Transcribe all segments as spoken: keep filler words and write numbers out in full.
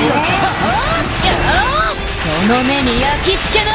この目に焼き付けだ。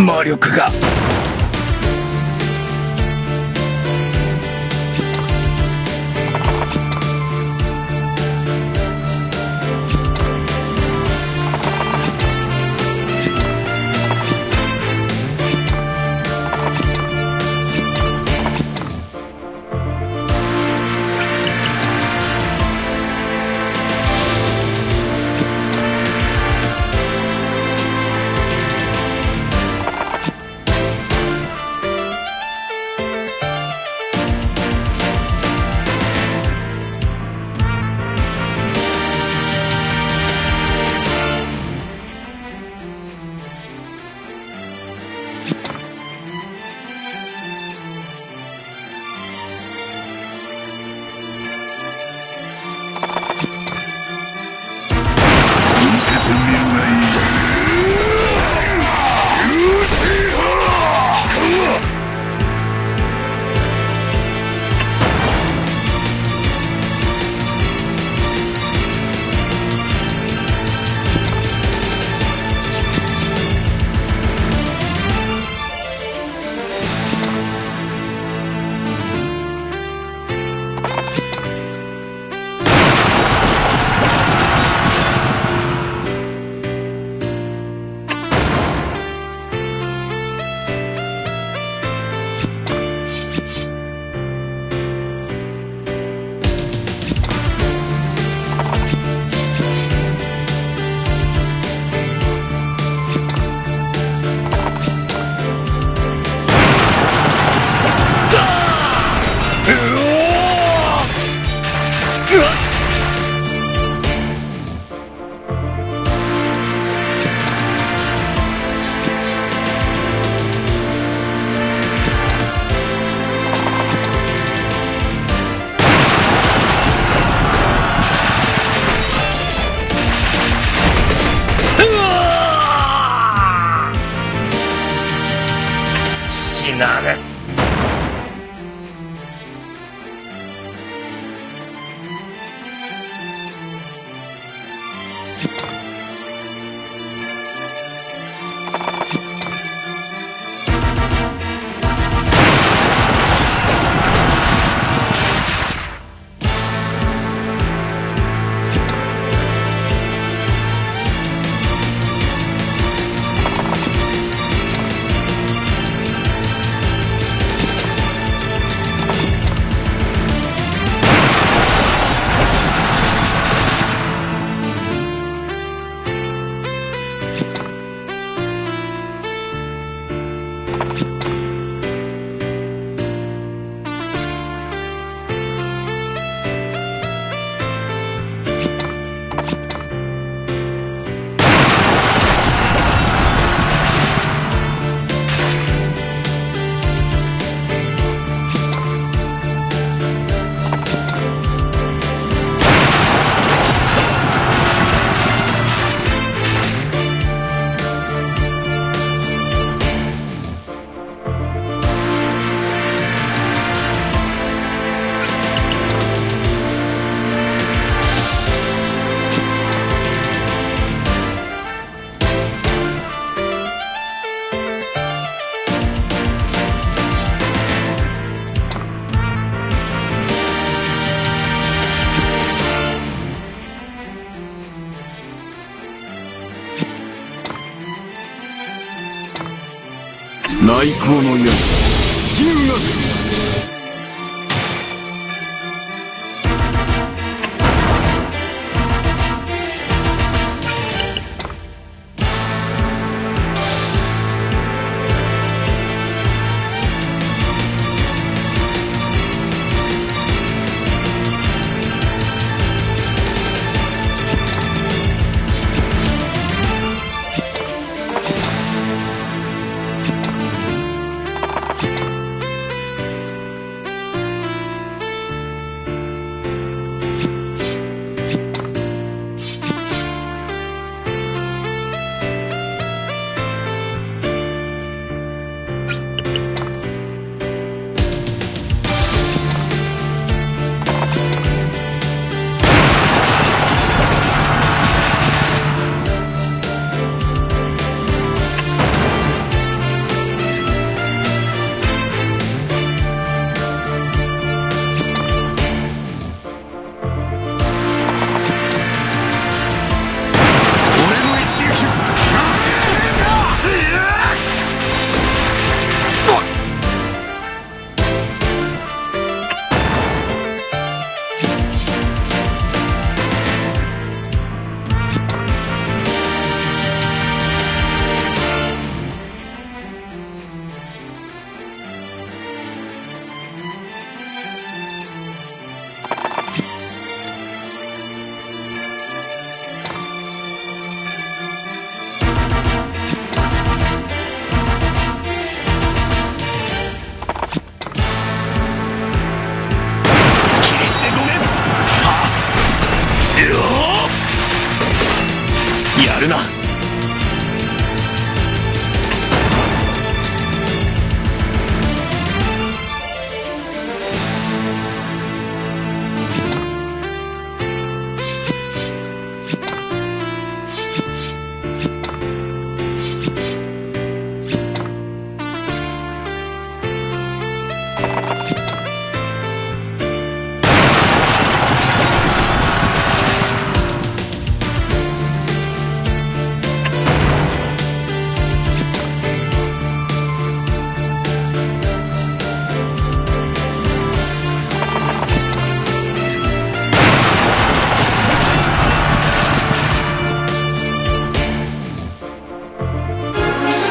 魔力が。死なれ。内向の槍、尽きるが。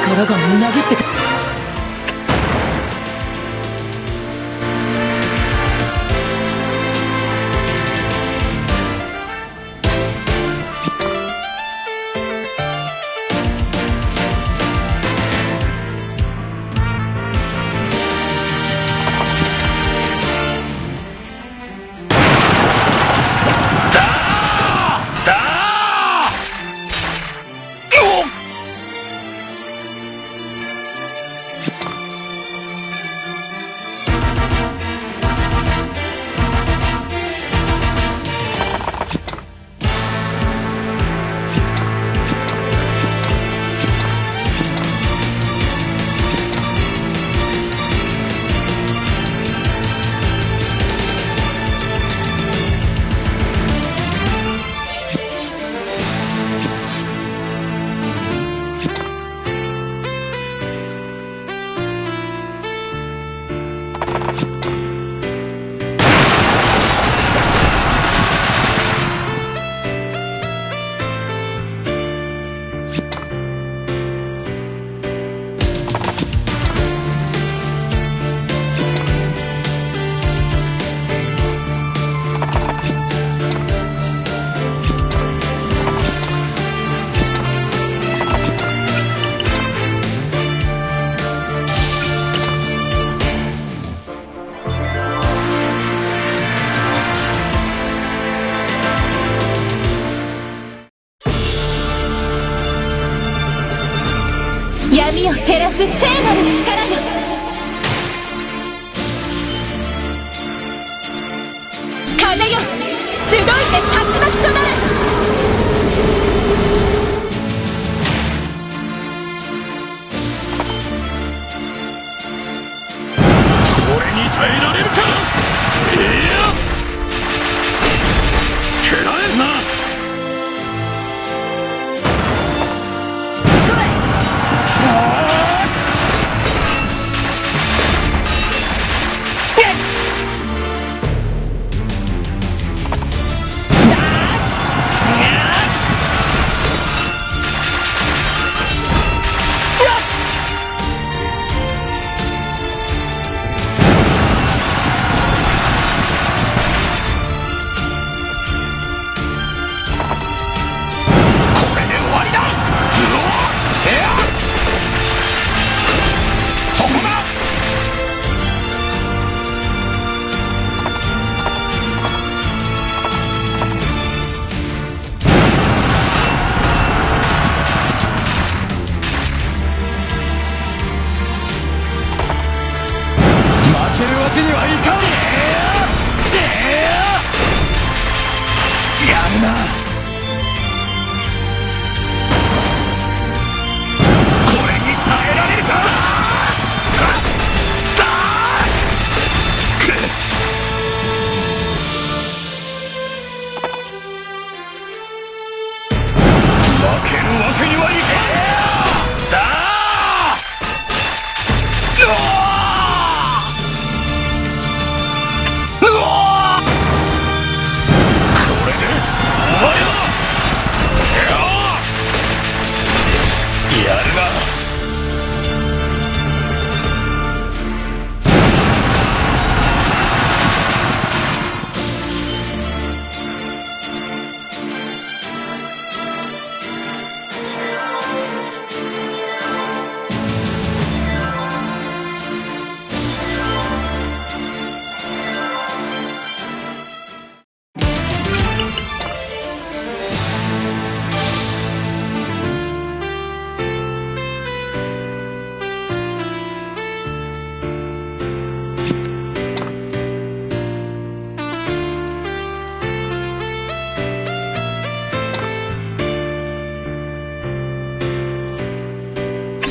腹がみなぎってく。闇を照らす聖なる力よ。風よ、集いて、竜巻となれ。これに耐えられるか。いや、食らえんな。それ。これで終わりだ。うわっ、いや、そこだ。負けるわけにはいかん。やるな。これに耐えられるか。負けるわけにはいかん！だー！うわー！うわー！これでお前は！やるな！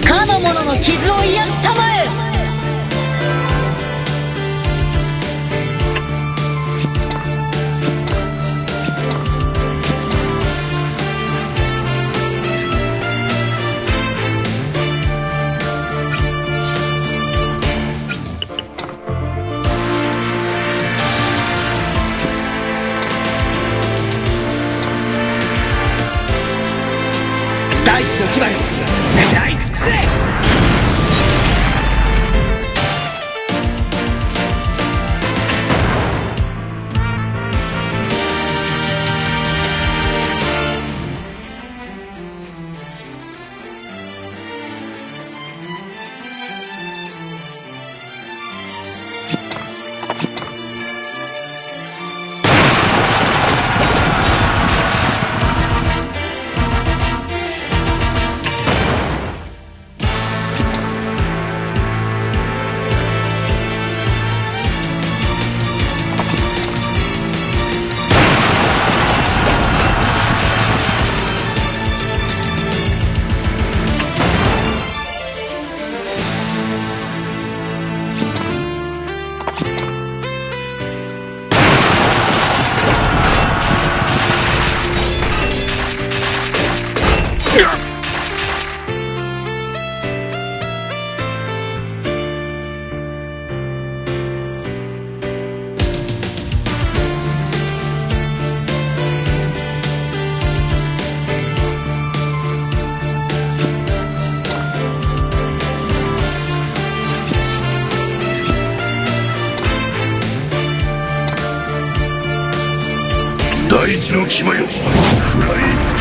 かの者の傷を癒したまえ。大地の牙よ、食らい尽くせ！の牙よ、食らいつ